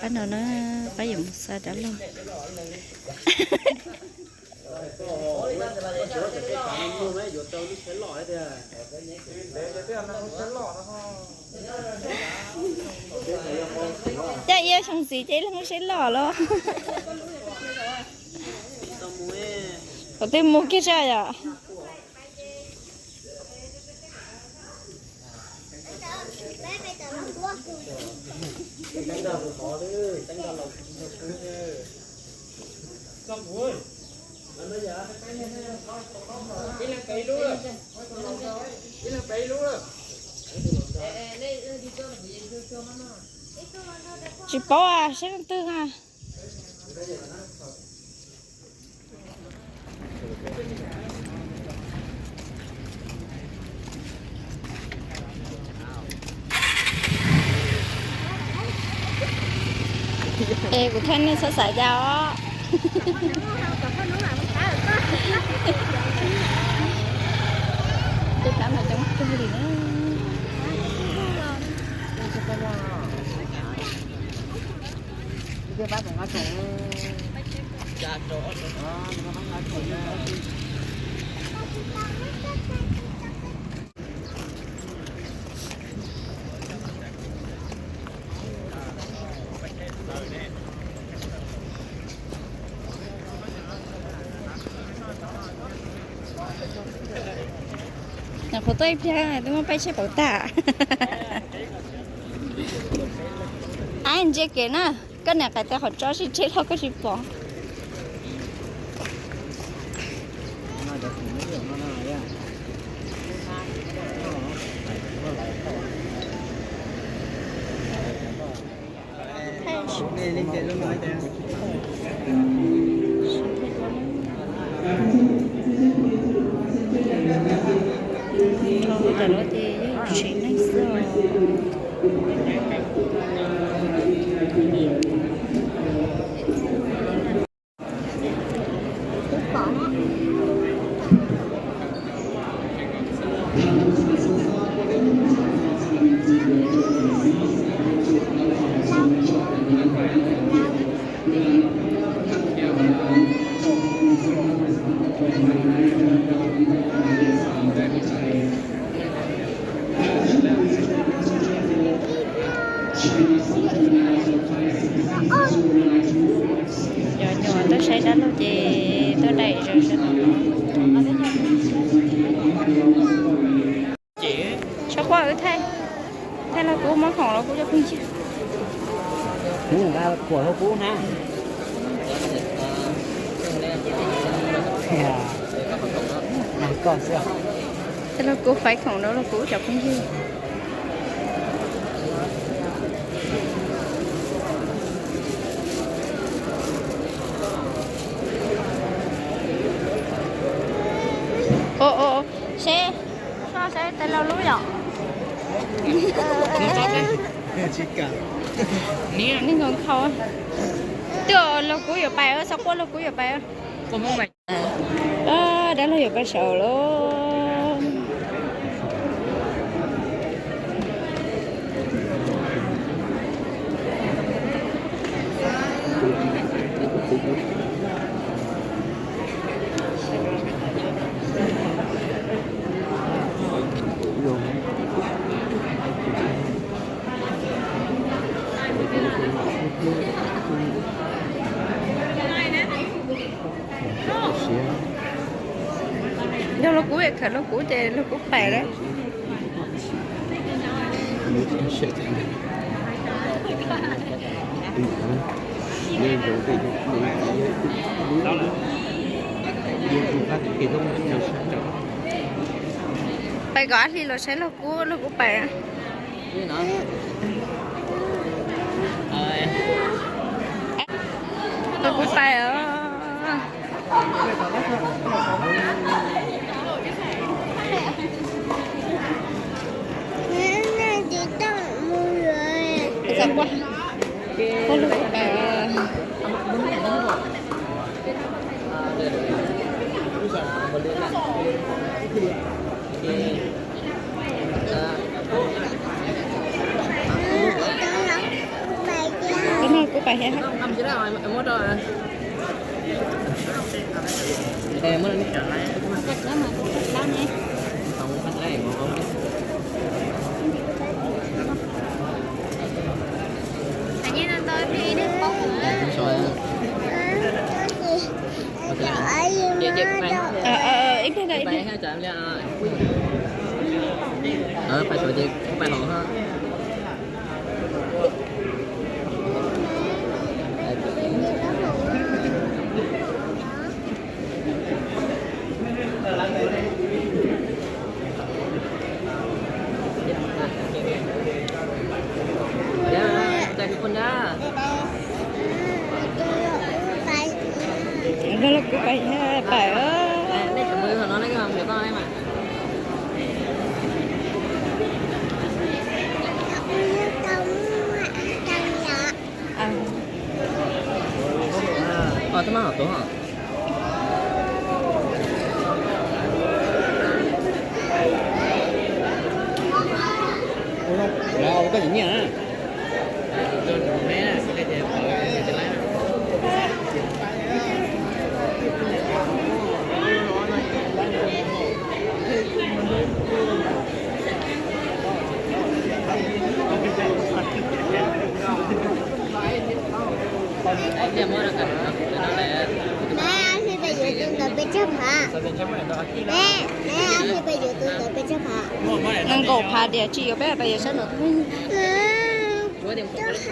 Pab no na, pab yuav mus xa dab laug. Cas ib xyoo ntxiv ces ib leeg lub tsheb loj los? Qhov twg mus kiag tso yom? Tsis paub a, saib leej twg a. Es kuv thaij nej txhob xav cas os. Tej kab no coob kawg li na. Nyuam qhuav tuaj ib pliag twb muab peb tsheb pauv tag. Ab, ntsia kev na, koj niam qais tes qhov tso sib tsheb los koj tsis pom. Lub cas lub ces yeej tsis neeg xwb os. Cov nyuam tuaj saib dab laug ces tuaj daim zog sawv daws. Tshua quaj wb thaij, thaij los kuv muab khoom los kuv cov phooj ywg. Kuv nqa kuam los kuv na. Thaij los kuv faib khoom rau los kuv cov phooj ywg. Ua, ua, seb, seb tais laug lub yom. Neeg nkaus nkhaus. Twb los kuv yuav pais, txhob quaj los kuv yuav pais. Dab laug yuav pais saud lawm. Yog los kuv, khawm los kuv ces los kuv pais lawm. Pais kom Ab Hli los saib los kuv, los kuv pais. Kuv pais os. Kuv pais thiab. Ib pliag ntawd ib pliag. Koj los kuv pais thiab pais. Nees nkaum phav tias tsis yuav peb pais yuav sab no.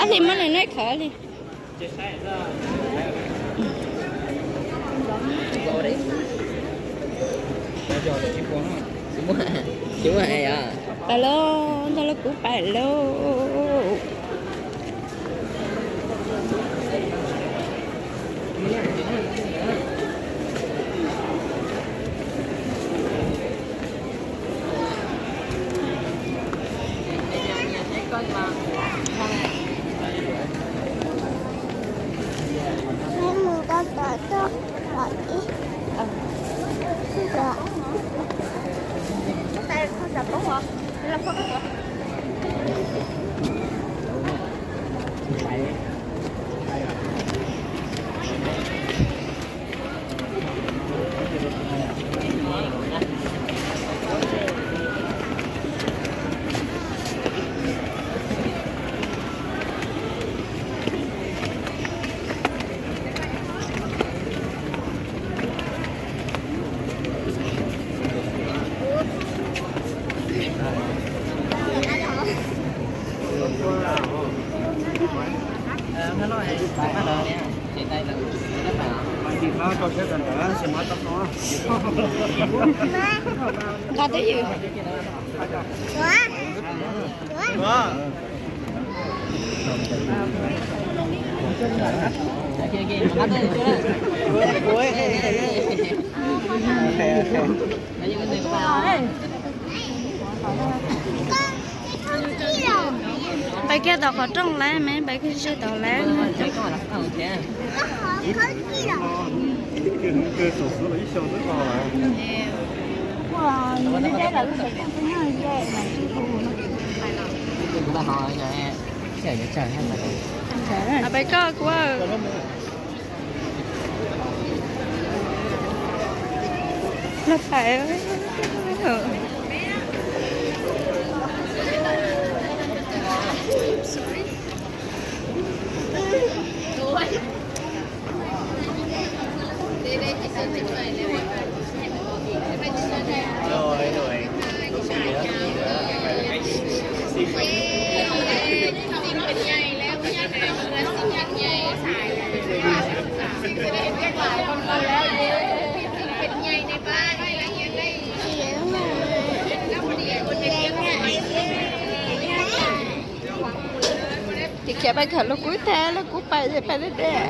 Ab li muab nws neb khov li. Pais lauj, ntog lauj kuv pais lauj. Nqa twj ywm. Pais kiag tom qhov rooj lawm me, pais kiag tom lawm. Pais koj kuv. Los pais. Khiav pais khawm los kub tag, los kub pais ces pais deb deb.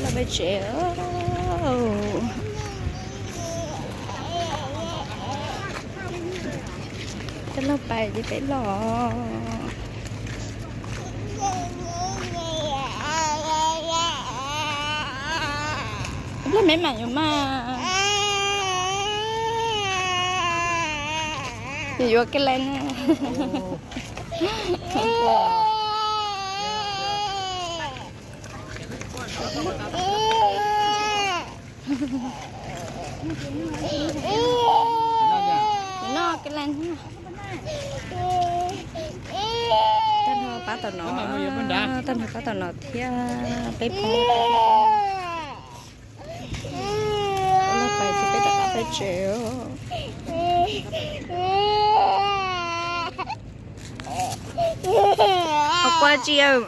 Los peb tsev. Coj los pais ces peb los. Ib pliag me mam yuav mas. Yuav keb lees na. Noj keb lees. Tag nrho pab tom no, tag nrho pab tom no thiab peb phob. Los pais ces peb rov qab peb tsev. Ho qua tsi yawm?